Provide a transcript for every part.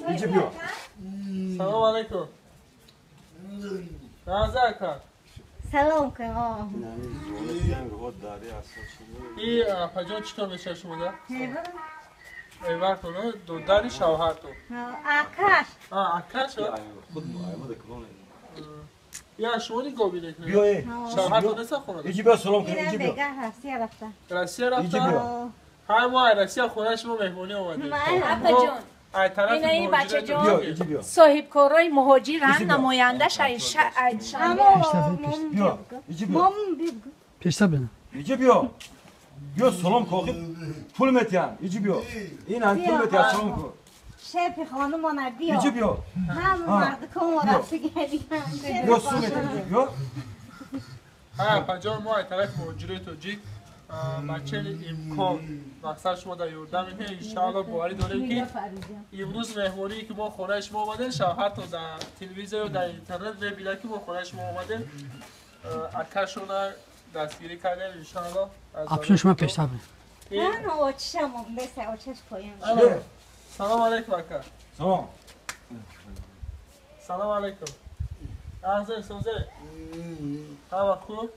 اینجا بیا. سلام علیکم. نازکا. سلام کن. این پجان چطور میشه شما ده؟ ایوارتون دوداری شوهرتون. آکاش. آکاش. یا شما نگاه بینید. بیا. شوهرتون نیست خونه. اینجا بیا سلام کن. اینجا بیا. روسیه رفته. رفته. های ما روسیه خونه شما مهمونی اومدیم. آپا جون. اینا این بچه جان صاحب کارای مهاجرن نماینده شای بیا. اینجا بیا. پیشتر بینم. اینجا بیا. بیا سلام کن. پول متیان. اینجا بیا. این هم پول متیان سلام کن. شف خانم آنر بیا. اینجا بیا. هم مرد کن رفته گلی. بیا سومت بیا. ها پنجاه ما طرف مهاجر تاجیک بچه امکان مقصد شما در یوردن می‌کنه انشاءالله باوری داریم که امروز مهمونی که ما خونه شما اومدیم شوهرتون در تلویزیون و در اینترنت می‌بینه که ما خونه شما اومدیم اکاشون دستگیری کردیم انشاءالله. آپشن شما پیشتر بین. من آچشم مثل آچش پایین. سلام علیکم اکا. سلام. سلام علیکم. احسن سوزه. هوا خوب؟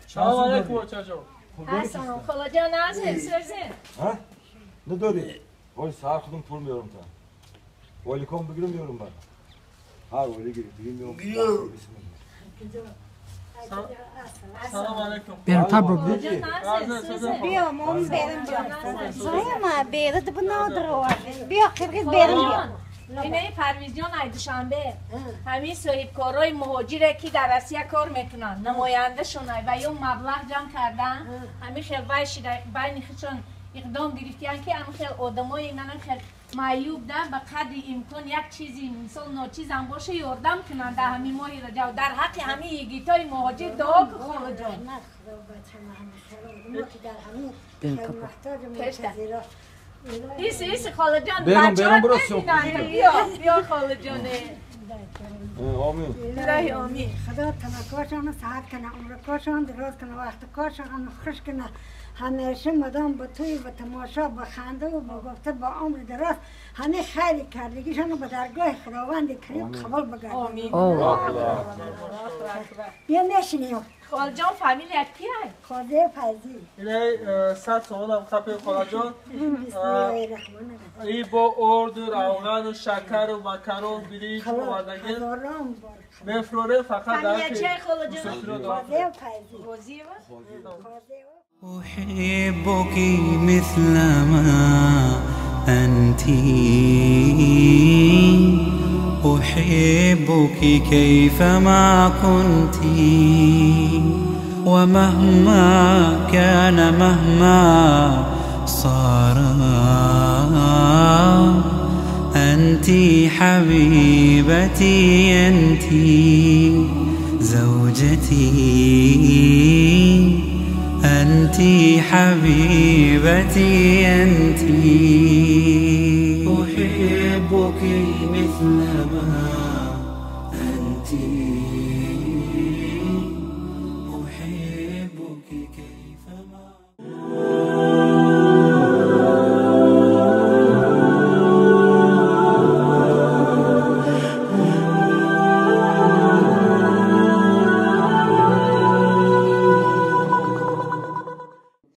سلام علیکم بچه جان. سلام خاله جان احسن سوزه. ها؟ نه داری؟ ولی سر خودم پول میارم تا. ولی کم بگیرم میارم بعد. هر ولی گیری بگیرم میارم. سلام علیکم. برم تا برو. بیا مام برم جان. سایه بیرد بنا درو. بیا خیلی برم بیا. اینه پرویز جان ای دوشنبه همین صاحب کارای مهاجره که در روسیه کار میکنن نماینده شون و یا مبلغ جمع کردن همین خیلی وایش بین خودشون اقدام گرفتن که همین خیلی آدمای منم خیلی معیوب ده به قدر امکان یک چیزی مثال ناچیز هم باشه یاردم کنن در همین ماه رجب در حق همین یگیتای مهاجر دعا کن خاله جان. ایسی ایسی خاله جان بچه ها نبینن بیا بیا خاله جانه. آمین. الهی آمین. خدا تنکاشان صحت کنه، عمرکاشان دراز کنه، وقت کاشان خوش کنه، همیشه مدام با توی و تماشا با خنده و با گفته با عمر دراز همه خیر کردگیشان به درگاه خداوند کریم قبول بگردانه. آمین. بیا نشینیم. خاله جان فامیلیت کیه؟ خاله فضی. اینه 100 تومن هم خپه خاله جان. این با ارد و روغن و شکر و مکرون برنج آوردگی مفروره فقط در چه خاله جان؟ خاله فضی. أحبك مثل ما أنت أحبك كيفما كنت ومهما كان مهما صار أنت حبيبتي أنت زوجتي أنت حبيبتي أنت أحبك مثل ما